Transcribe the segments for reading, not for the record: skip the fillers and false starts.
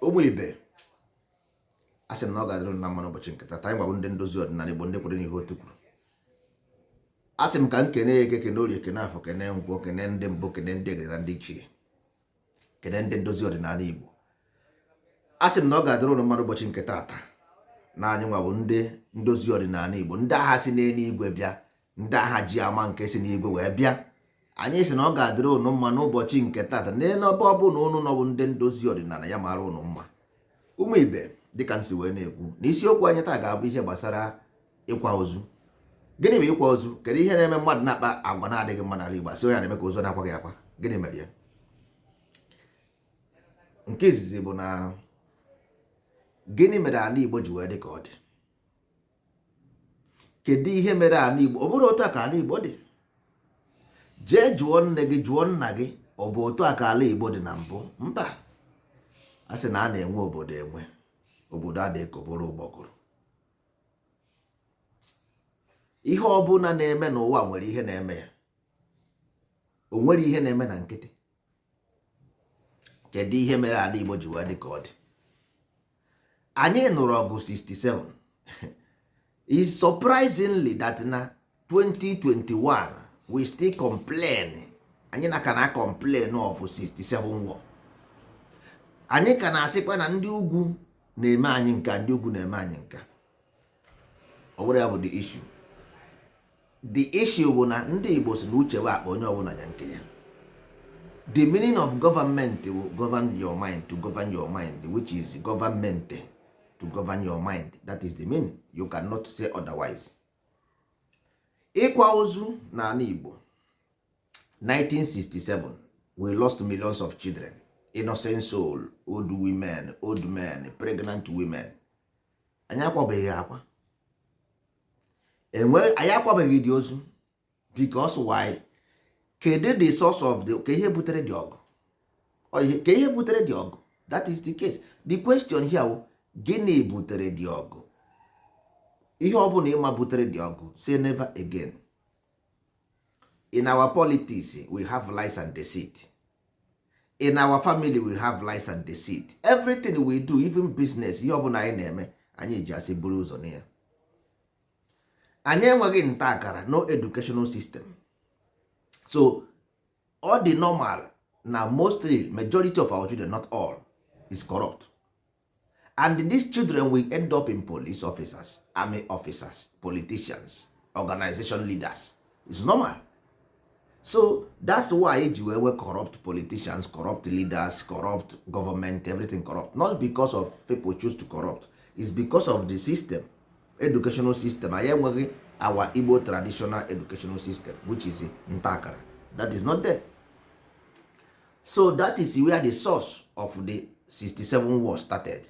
Ụmụ ibe, a sị m na ọ ga-adịrị unu na mma n'ụbọchị nke taa. Anyị gwabụ ndị ndozi ọdịnala Igbo, ndị kwere n'ihe otu kwuru. A sị m ka m kene Eke, kene Orie, kene Afọ, kene Nkwọ, kene ndị mbụ, kene ndị egede na ndị ichie, kene ndị ndozi ọdịnala Igbo. A sị m na ọ ga-adịrị unu mma n'ụbọchị nke taata, na anyị nwa bụ ndị ndozi ọdịnala Igbo, ndị agha si n'eluigwe bịa, ndị agha ji ama nke si n'igwe wee bịa. Anyị sị na ọ ga-adịrị unu mma n'ụbọchị nke taata n'elu ebe ọ bụ na unu nọ bụ ndị ndozi ọdịnala. Ya mara unu mma, ụmụ ibe. Dịka m si wee na-ekwu na isiokwu anyị taa ga-abụ ihe gbasara ịkwa ozu. Gịnị bụ ịkwa ozu? Kedu ihe na-eme mmadụ na-akpa agwa na-adịghị mma n'ala Igbo, asị onye na-eme ka ozu na-akwa gị akwa? Gịnị mere ya? Nke izizi bụ na gịnị mere ala Igbo ji wee dị ka ọ dị? Kedu ihe mere ala Igbo? Ọ bụrụ otu a ka ala Igbo dị, jee jụọ nne gị, jụọ nna gị, ọ bụ otu a ka ala Igbo dị na mbụ? Mba. A sị na a na-enwe obodo, enwe obodo adịghị ka bụrụ ụgbọgụrụ. Ihe ọbụla na-eme n'ụwa nwere ihe na-eme ya. O nwere ihe na-eme na nkịtị. Kedu ihe mere ala Igbo ji wee dị ka ọ dị? Anyị nụrụ ọgụ 67. Is surprisingly that na 2021 we still complain. Anyị na ka na complain of 67 war. Anyị ka na-asịkwa na ndị ugwu na-eme anyị nka, ndị ugwu na-eme anyị nka. Ọ bụrụ ya bụ the issue. The issue bụ na ndị Igbo si na uche bụ akpa, onye ọbụla nya nke ya. The meaning of government will govern your mind, to govern your mind, which is government to govern your mind. That is the meaning. You cannot say otherwise. Ịkwa ozu n'ala Igbo, 1967 we lost millions of children, innocent soul, old women, old men, pregnant women. Anyị akwabeghị akwa enwe, anyị akwabeghị dị ozu. Because why? Kedu the source of the, ka ihe butere dị ọgụ? Ka ihe butere dị ọgụ? That is the case. The question here wụ, gịnị butere dị ọgụ? Ihe ọ bụla ịma butere dị ọgụ, say never again. In our politics we have lies and deceit. In our family we have lies and deceit. Everything we do, even business, ihe ọbụla anyị na-eme, anyị ji asị buru ụzọ na ya. Anyị enweghị nta akara, no educational system. So ọ dị normal na mostly, majority of our children, not all, is corrupt, and these children will end up in police officers, army officers, politicians, organization leaders. It's normal. So that's why eji wee nwee corrupt politicians, corrupt leaders, corrupt government, everything corrupt. Not because of people choose to corrupt. It's because of the system, educational system. Anyị enweghị our Igbo traditional educational system, which is ntakara. That is not there. So that is where the source of the 67 war started,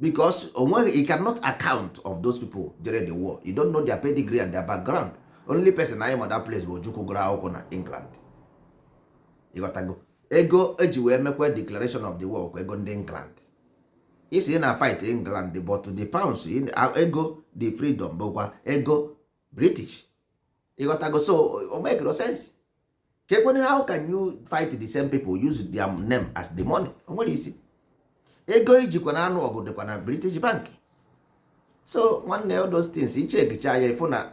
because onweghị, you cannot account of those people during the war. You don't know their pedigree and their background. Only person anyị ma that place bụ Ojukwu, gụrụ akwụkwọ na England. Ịghọtago? Ego eji wee mekwa declaration of the war kwa ego ndị England. Isi na fight England, but the pounds, ego the freedom bụkwa ego British. Ịghọtago? So o make no sense. Kekwene, how can you fight the same people, use their name as the money? O nwere isi ego ijikwa na anụ ọgụ dịkwa na British Bank. So nwanne, all those things, ichekicha ya, ịfụ na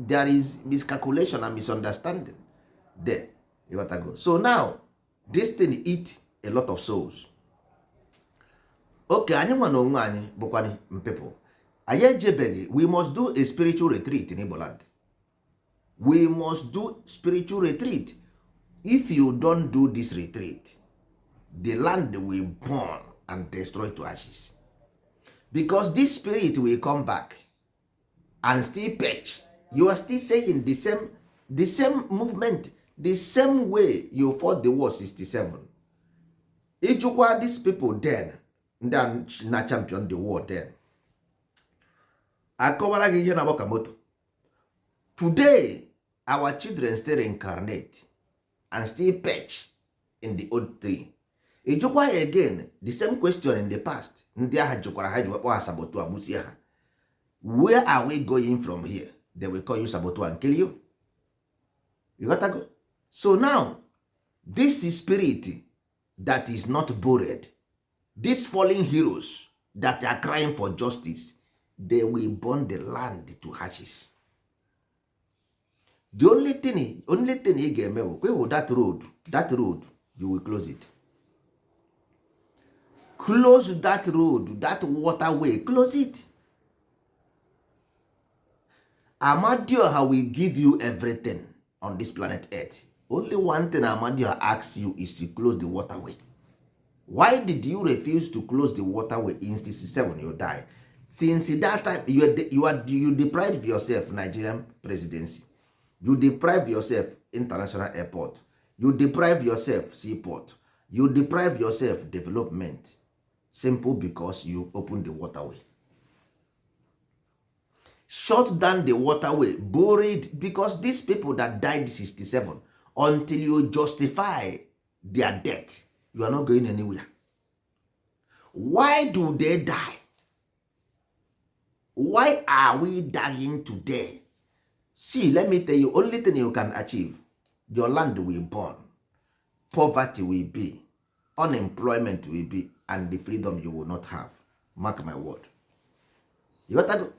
there is miscalculation and misunderstanding there. Ịghọtago? So now this thing eat a lot of souls. Okay, anyị nwa na onwe anyị bụkwa people. Anyị ejebeghị. We must do a spiritual retreat in Igbo land. We must do spiritual retreat. If you don't do this retreat, the land will burn and destroy to ashes, because this spirit will come back and still perch. You are still saying the same movement, the same way you fought the war 67. Ịjụkwa these people then, ndị a na champion the war then, akọwara gị ihe na-agba ka moto. Today our children still reincarnate and still perch in the old tree. Ịjụkwa ya again the same question in the past, ndị agha jụkwara ha ji wekpọ ha saboteur, gbusie ha. Where are we going from here? They will call you saboteur and kill you. You got to go. So now this is spirit that is not buried. These fallen heroes that are crying for justice, they will burn the land to ashes. The only thing ị ga-eme bụ kwehu that road. That road, you will close it. Close that road, that waterway, close it. Amadioha will give you everything on this planet Earth. Only one thing Amadioha asks you is to close the waterway. Why did you refuse to close the waterway in 67? You die. Since that time you deprive yourself Nigerian presidency, you deprive yourself international airport, you deprive yourself seaport, you deprive yourself development, simple because you open the waterway. Shut down the waterway, buried, because these people that died 67, until you justify their death, you are not going anywhere. Why do they die? Why are we dying today? See, let me tell you, only thing you can achieve, your land will burn, poverty will be, unemployment will be, and the freedom you will not have. Mark my word. You got to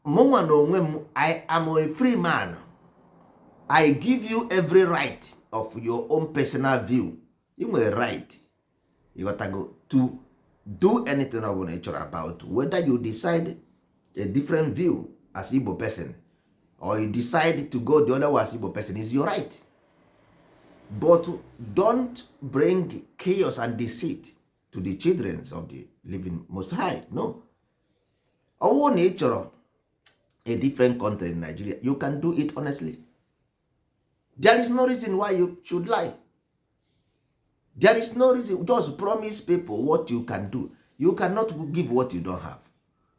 mụnwa na onwe m, I am a free man. I give you every right of your own personal view. Ị nwere right, ịghọtago, to do anything ọ bụla ị chọrọ about whether you decide a different view as Igbo person or you decide to go the other way as Igbo person is your right, but don't bring chaos and deceit to the children of the living Most High. No, ọwụ na ị chọrọ a different country in Nigeria, you can do it honestly. There is no reason why you should lie. There is no reason. Just promise people what you can do. You cannot give what you don't have.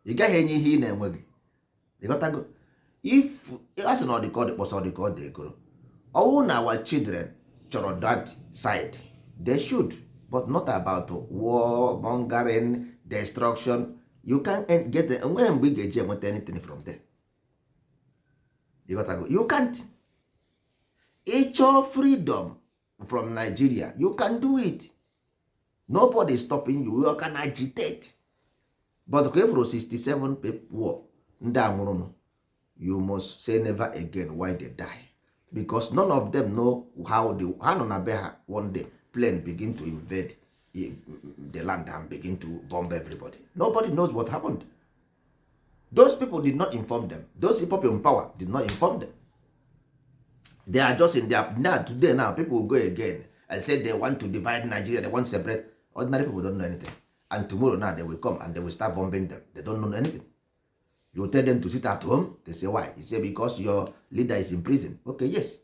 Ị gaghị enye ihe ị na-enweghị. Ịghọtago? If a sị na ọ dị ka ọ dị kpọsọ, ọ dị ka ọ dị egoro, ọwụ na our children chọrọ that side, they should, but not about war mongering, destruction. You can get enweghị mgbe ị ga-eji enweta anything from there. Ịghọtago? You can't. Ịchọọ freedom from Nigeria, you can do it. Nobody is stopping you. You can agitate, but ka efuru 67 people war ndị a nwụrụnụ, you must say never again. Why they die? Because none of them know how they, ha nọ na be ha, one day plane begin to invade the land and begin to bomb everybody. Nobody knows what happened. Those people did not inform them. Those people in power did not inform them. They are just in their now. Today now, people will go again and say they want to divide Nigeria, they want to separate. Ordinary people don't know anything, and tomorrow now they will come and they will start bombing them. They don't know anything. You tell them to sit at home, they say, "Why?" You say, "Because your leader is in prison." Okay, yes.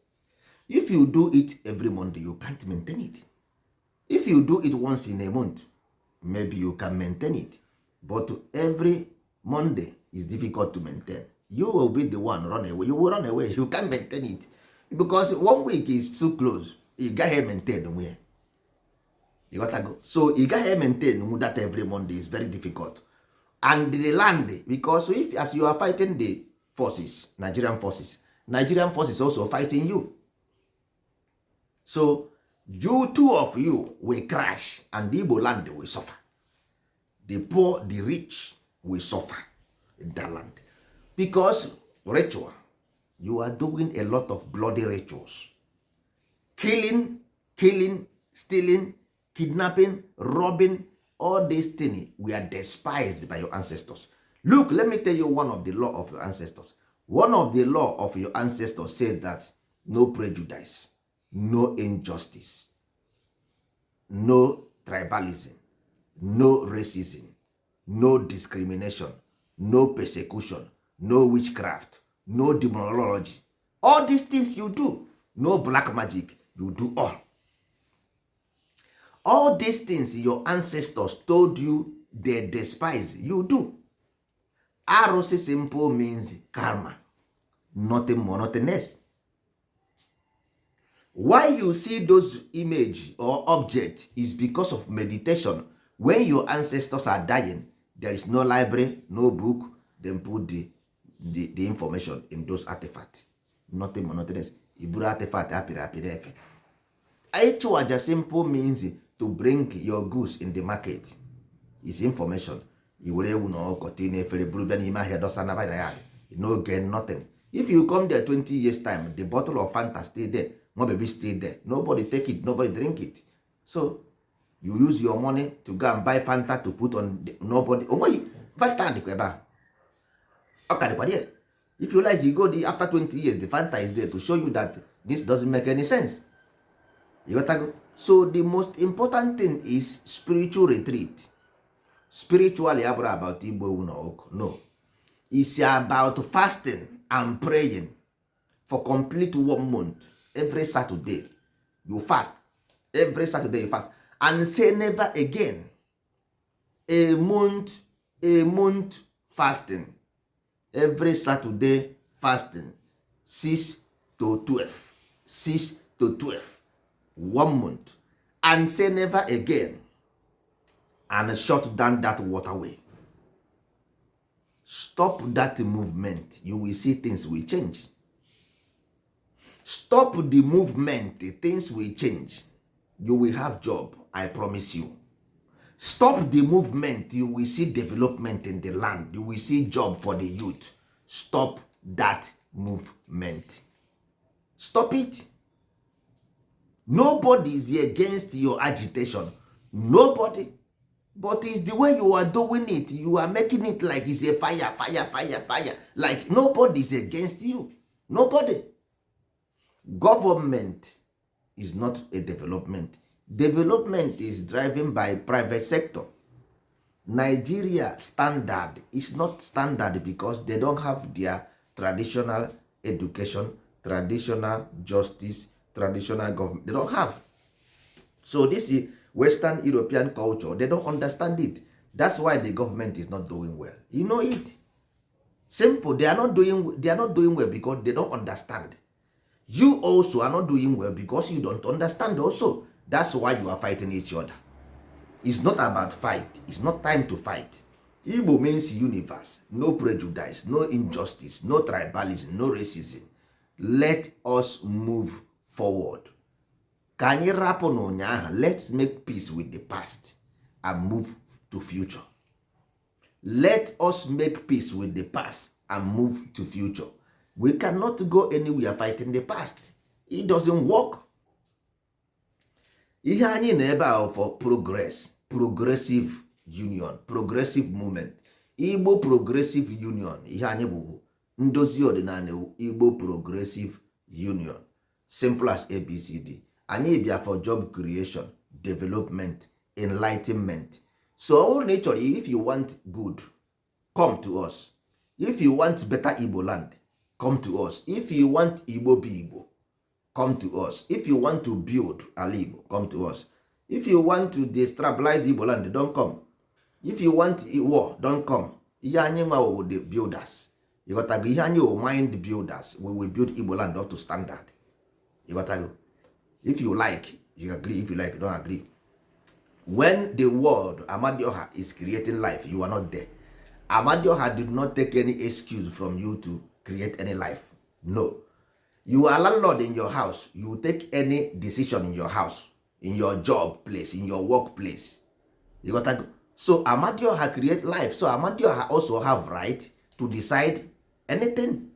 If you do it every Monday, you can't maintain it. If you do it once in a month, maybe you can maintain it, but every Monday is difficult to maintain. You will be the one run away. You will run away. You can't maintain it because one week is too close. Ị gaghị maintain onwe ya. You got go. So ị gaghị maintain that every Monday is very difficult. And the land, because if as you are fighting the forces, Nigerian forces, Nigerian forces also fighting you, so you, two of you will crash and the Igbo land will suffer. The poor, the rich will suffer in that land because ritual, you are doing a lot of bloody rituals, killing, killing, stealing, kidnapping, robbing. All these things were despised by your ancestors. Look, let me tell you one of the law of your ancestors. One of the law of your ancestors says that no prejudice, no injustice, no tribalism, no racism, no discrimination, no persecution, no witchcraft, no demonology. All these things you do, no black magic, you do all these things your ancestors told you they despise, you do. Arụsị simple means karma, nothing more, nothing less. Why you see those image or object is because of meditation. When your ancestors are dying, there is no library, no book. Them put the information in those artifacts, nothing more, nothing less. Iburu artifact apịrị apị na-efe. Ịchụ aja simple means to bring your goods in the market. Is information. I were ewu na ọkụkọ tinye n'efere, buru bịa n'ime ahịa, dọsa na ya, no gain, nothing. If you come there 20 years time, the bottle of Fanta stay there, nwa baby stay there, nobody take it, nobody drink it. So you use your money to go and buy Fanta to put on the, nobody, onweghị Fanta dịkwa ebe a, ọ ka dịkwa there. If you like, you go there after 20 years, the Fanta is there to show you that this doesn't make any sense. You got go. So the most important thing is spiritual retreat. Spiritually abụrụ about igbu ewu na ọkụkọ, no. It's about fasting and praying for complete one month. Every Saturday you fast, every Saturday you fast and say never again. A month, a month fasting, every Saturday fasting, 6 to 12, 6 to 12, one month, and say never again, and shut down that waterway. Stop that movement, you will see things will change. Stop the movement, things will change. You will have job, I promise you. Stop the movement, you will see development in the land, you will see job for the youth. Stop that movement, stop it. Nobody is against your agitation, nobody, but it's the way you are doing it. You are making it like it's a fire, fire, fire, fire, like nobody is against you, nobody. Government is not a development. Development is driven by private sector. Nigeria standard is not standard because they don't have their traditional education, traditional justice, traditional government. They don't have. So this is Western European culture, they don't understand it. That's why the government is not doing well, you know it. Simple. They are not doing well because they don't understand. You also are not doing well because you don't understand also. That's why you are fighting each other. It's not about fight, it's not time to fight. Igbo means universe, no prejudice, no injustice, no tribalism, no racism. Let us move forward. Ka anyị rapụ na ụnyaahụ. Let's make peace with the past and move to future. Let us make peace with the past and move to future. We cannot go anywhere fighting the past. It doesn't work. Ihe anyị na ebe a for progress, progressive union, progressive movement, Igbo Progressive Union. Ihe anyị bụ Ndozi Ọdịnala, Igbo Progressive Union, simple as ABCD. Anyị bịa for job creation, development, enlightenment. So ọ bụrụ na ị chọrọ, if you want good, come to us. If you want better Igbo land, come to us. If you want Igbo bụ Igbo, come to us. If you want to build ala Igbo, come to us. If you want to destabilize Igbo land, don't come. If you want war, don't come. Ihe anyị nwa wụ the builders, ịghọtago? Ihe anyị wụ mind builders. We will build Igbo land up to standard, ịghọtago? If you like, you agree. If you like, don't agree. When the world, Amadioha is creating life, you are not there. Amadioha did not take any excuse from you to create any life, no. You are landlord in your house, you take any decision in your house, in your job place, in your work place, you got to. So Amadioha create life, so Amadioha also have right to decide anything.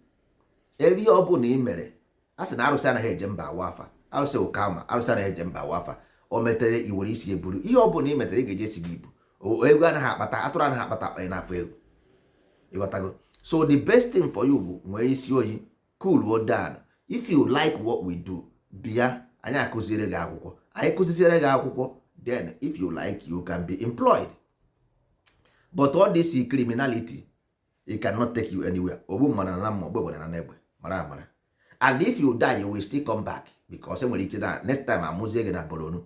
Ebe ihe ọ bụla ị mere, a sị na arụsị anaghị eje mba awa afa. Arụsị ụka ma arụsị anaghị eje mba awa afa. O metere iwere isi eburu ihe ọ bụla ị metere, ị ga-eji esi gị ibu. Ego anaghị akpata, atụrụ anaghị akpata akpa n'afọ ego, ịghọtago? So the best thing for you bụ nwee isi oyi, cool down. If you like what we do, bịa, anyị akụziere gị akwụkwọ. Anyị kụziziere gị akwụkwọ, then if you like, you can be employed. But all this criminality, it cannot take you anywhere. Ogbu mmadụ na mma, ogbu egbe na egbe, mara amara. And if you die, you will still come back, because enwere ike na next time amụzie gị na Borno,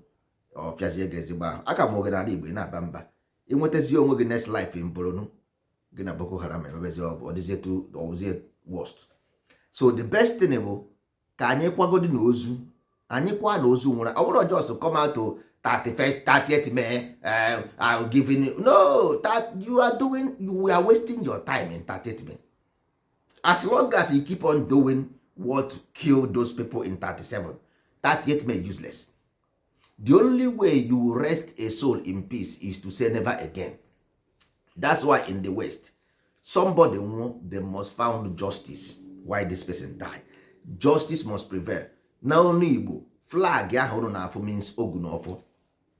ọ fịazie gị ezigbo ahụ aka mụọ gị n'ala Igbo. Ị na-aba mba, ịnwetazie onwe gị next life in Borno, gị na Boko Haram emebezie, ọ dịzie too, ọwụzie worst. So the best thing bụ ka anyị kwagodi na ozu anyị kwa na ozu nwụrụ. Ọ bụrụ just come out to 31st, 30th May, I'm giving you, no, that you are doing, you are wasting your time in 30th May. As long as you keep on doing what killed those people in 37, 30th May useless. The only way you will rest a soul in peace is to say never again. That's why in the West, somebody nwụọ, they must found justice why this person die. Justice must prevail. Na onu Igbo, flag ahụ unu na-afụ means ogu na ọfọ,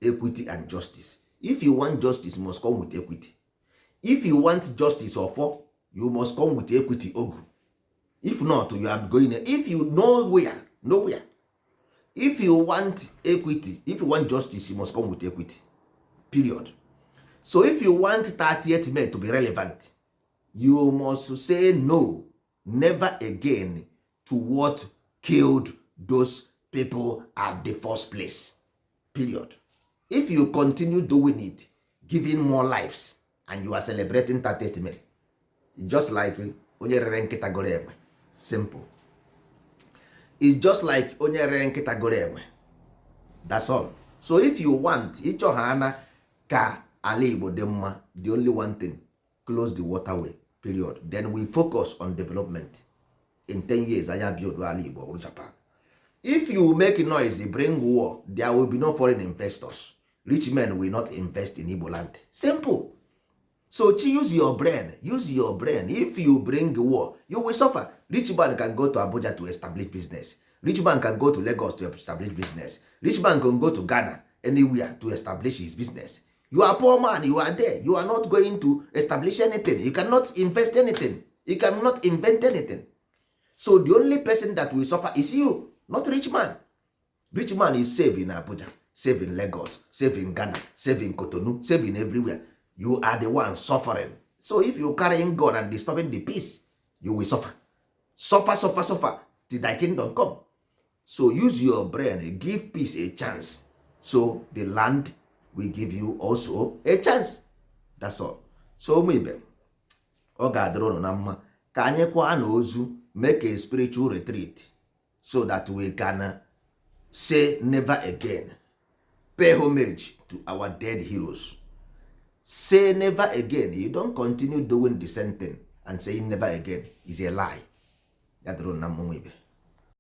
equity and justice. If you want justice, you must come with equity. If you want justice, ọfọ, you must come with equity, ogu. If not, you are going, if you nowhere, nowhere. If you want equity, if you want justice, you must come with equity, period. So if you want 30th May to be relevant, you must say no, never again to what killed those people at the first place, period. If you continue doing it, giving more lives, and you are celebrating 30th May, just like onye rere nkịta goro enwe. Simple. It's just like onye rere nkịta goro enwe. That's all. So if you want, ịchọ ha ana ka ala Igbo dị mma, the only one thing, close the waterway, period. Then we focus on development. In 10 years, anya build ala Igbo bụrụ Japan. If you make noise, bring war, there will be no foreign investors. Rich men will not invest in Igbo land. Simple. So use your brain, use your brain. If you bring war, you will suffer. Rich man can go to Abuja to establish business. Rich man can go to Lagos to establish business. Rich man can go to Ghana, anywhere, to establish his business. You are poor man, you are there, you are not going to establish anything. You cannot invest anything, you cannot invent anything. So the only person that will suffer is you, not rich man. Rich man is safe in Abuja, safe in Lagos, safe in Ghana, safe in Cotonou, safe in everywhere. You are the one suffering. So if you carrying gun and disturbing the peace, you will suffer, suffer, suffer, suffer till thy kingdom come. So use your brain, give peace a chance, so the land will give you also a chance. That's all. So ụmụ ibe, ọ ga-adịrị ụnụ na mma. Ka anyị kwa na ozu, make a spiritual retreat so that we can say never again, pay homage to our dead heroes, say never again. You don't continue doing the same thing and saying never again is a lie. Ya dịrị ụnụ na mma, ụmụ ibe.